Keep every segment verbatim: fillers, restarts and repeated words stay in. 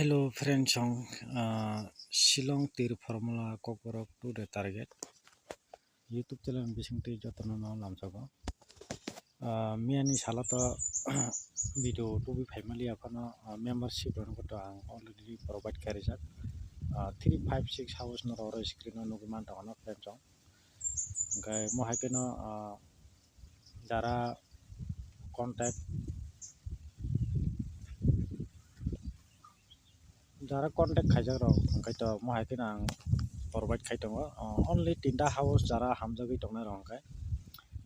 Hello friends, song, ah, Shillong Tir Formula Kokborok to the target YouTube channel bising twi jotono no lamsago. Ah, miyani salo to video tubi phaimali aphano, ah, membership rok to ang already provide kharijak. Ah, three five six house no oro screen o nugwi mantongo no friends, song. Hingke mo hai keno, ah, jara contact, jara contact khaijak rok hingke to mo hai keno ang provide khai tongo. Ah, only tinta house jara hamjagwi tongnai rok hingke,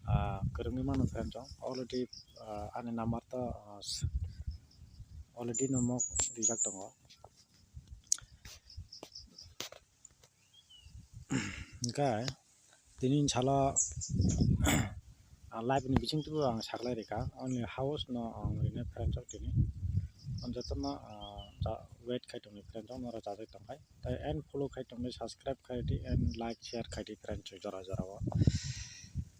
ah, kwrwngwi mano friends, song. Already, ah, ani number to, ah, already no mo rijak tongo. Hingke tini salo, ah, live ni bising twibo ang saklai rikha, ani house no ang rina friends, song, tini. Ang jotono, ah, ja-, wait khai tongni friends, song, norok chajak tongkhai. Tai and follow khai tongdi, subscribe khai di and like share khai di friends, song, jora jora o.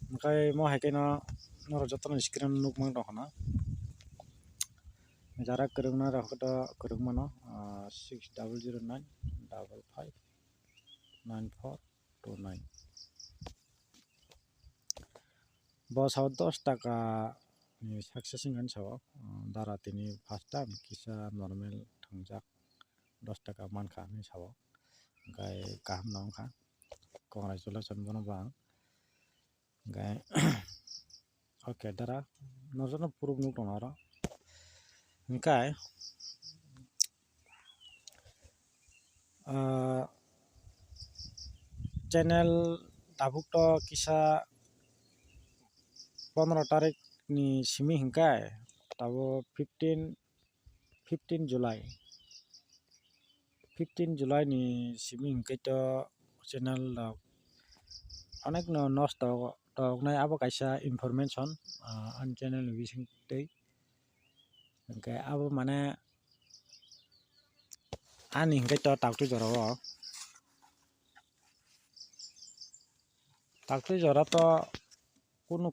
Hingke mo hai keno norok jotono screen o nukmang tongkha na. Jara kwrwngna rok to kwrwng mano, ah, six double zero nine double five nine four two nine. Bo sao dos taka ni success wngkha sao, ah, dara tini first time kisa normal thangjak dos taka mankha hinwi sao, hingke kaham no wngkha, congratulations bono bo ang. Hingke, okay, dara, norokno proof nuk tongo oro. Hingke, ah, channel tabuk to kisa pondro tarik ni simi hingke, tabuk fifteen, fifteen July, fifteen July ni simi hingke to channel rok onek no nosto tongnai, abo kaisa information, ah, ani channel ni bising twi. Hingke abo mane ani hingke to taktwi jora o, taktwi jora to kunu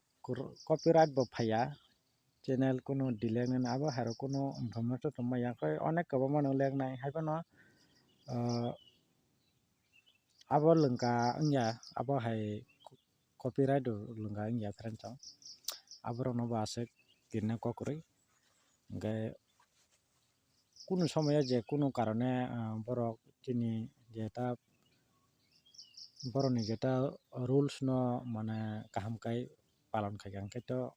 copyright bo phaiya. Channel kunu delete nani abo hai rok kunu information tongma ya, khe onek kwbangma no lek nai, hai phano, ah, abo lwngkha wngya, abo hai copyright lwngkha wngya friends, song. Aborok no bo aswk kirina kok kwrwi, hingke kunu somoyo je kunu karone, ah, borok chini jeta, borokni jeta rules no mane kaham kai palon khaikha, hingke to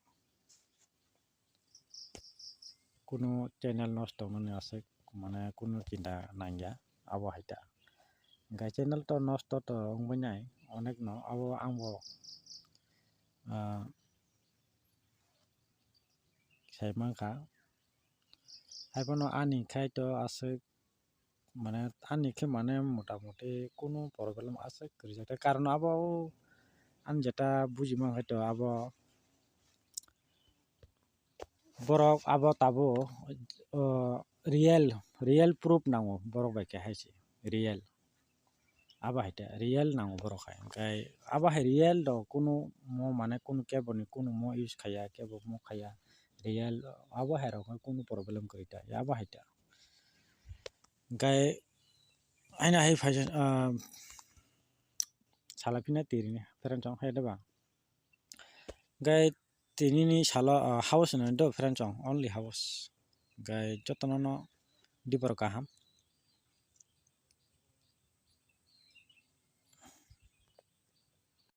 kunu channel nosto wngnani aswk mane kunu chinta nangya, abo hai ta. Hingke channel to nosto to wngwi nai onek no, abo ang bo, ah, sai mankha. Hai phano ani khai to aswk mane ani khe mane mota moti kunu problem aswk kwrwi jak, karon abo ani jeta buji mankha to abo borok abo tabuk, o, real, real proof nango borok bai khe hai se real. Abo hai ta real nango borok hai, hingke abo hai real rok kunu mo mane kunu kebo ni kunu mo use khaiya, kebo mo khaiya, real abo hai rok kunu problem kwrwi ta abo hai ta. Hingke haino hai phaisa, ah, sala phina twi rini friends, song, hai da ba? Hingke tinini salo, ah, house hinwi do friends, song, only house. Hingke jotono no dibor kaham.